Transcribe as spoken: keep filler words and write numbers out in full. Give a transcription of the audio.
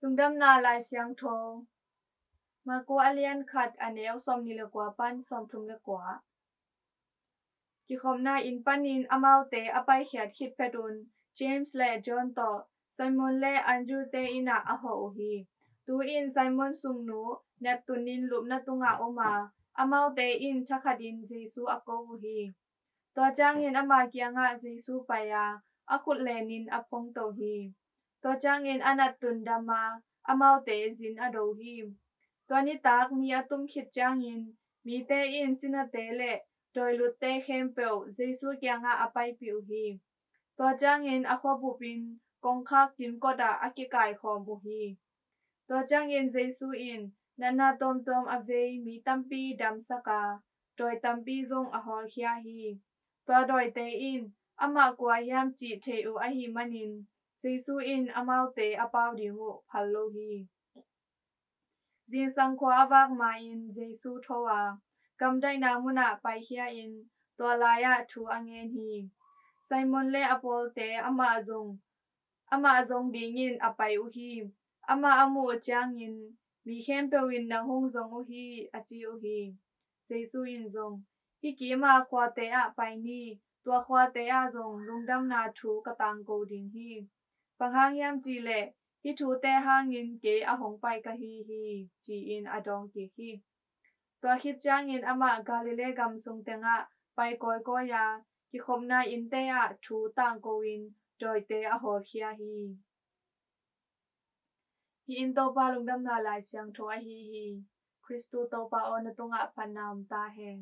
Lungdamna Lai Siangtho, Marku a lian khat, a neu sawmnih le kua pan sawmthum le kua. Kikhopna inn panin amaute a paikhiat khit phetun, James le John tawh Simon le Andrew-te inn ah a hawh uh hi. Tu-in Simon sungnu nattunin lupna tungah om a, amaute in thakhatin Jesu a ko uh hi. Tua ciangin ama kiangah Jesu pai a, a khut lenin a phongto hi. Tua ciangin a nattun dam a, amaute zin a do hi. Tua nitak mi a tum khit ciangin mite in cinate le dawilutte khempeuh Jesu kiangah a paipih uh hi. Tua ciangin a khuabupin kongkhak kimkot ah a kikaikhawm uh hi. Tua ciangin Jesu in natna tuamtuam a vei mi tampi damsak a, dawi tampi zong a hawlkhia hi. Tua dawite in amah kua hiam cih thei uh ahih manin Jesu in amaute a pau ding uh phal lo hi. Zingsang khua a vak ma-in Jesu tho a, gamdaihna munah paikhia-in tua lai-ah thu a ngen hi. Simon le a pawlte amah zong, amah zong dingin a pai uh hi. Amah a muh uh ciangin, "Mi khempeuh in nang hong zong uh hi," a ci uh hi. Jesu in zong, "Hih kima khuate ah pai ni, tua khuate ah zong lungdamna thu ka tangko ding hi. Bang hang hiam cih leh hih thute hangin kei a hong pai ka hi hi," ci-in a dawng kik hi. Tua khit ciangin amah Galilee gam sung tengah pai kawikawi a, kikhopna innte ah thu tangko-in dawite a hawlkhia hi. Hih in Topa Lungdamna Lai Siangtho ahi hi. Khristu Topa aw, na tungah phatna om ta hen.